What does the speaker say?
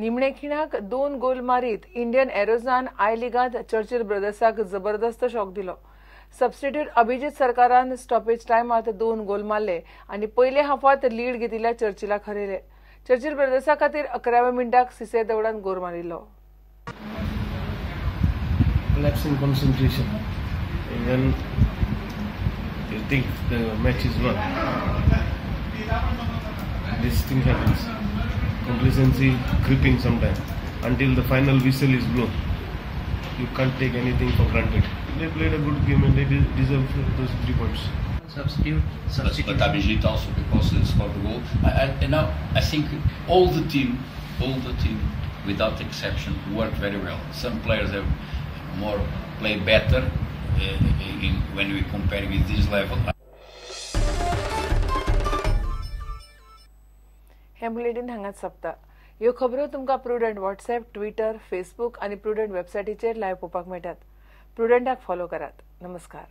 निमणे खिणाक 2 गोल मारीत इंडियन एरोजान I लिगांत चर्चिल ब्रदर्साक जबरदस्त शॉक दिलो. सबस्टिट्यूट अभिजित सरकारान स्टॉपेज टायमात 2 गोल मारले आनी पयले हाफात लीड घेतिल्ल्या चर्चिलाक हरयले. चर्चिल ब्रदर्सा खातीर 11व्या मिनटाक सिसे दवडान गोल मारिल्लो. Lapse in concentration and then you think the match is won. This thing happens. Complacency creeping sometime until the final whistle is blown. You can't take anything for granted. They played a good game and they deserve those 3 points. Substitute. But Abhijit also, because he scored the goal. And now I think all the team, without exception, work very well. Some players have more play better when we compare with this level. हे bulletin हांगाच सोंपता. ह्यो खबरो तुमकां prudent WhatsApp, Twitter, Facebook आनी prudent वेबसायटीचेर live पळोवपाक मेळटात. प्रुडंटाक फॉलो करात. नमस्कार.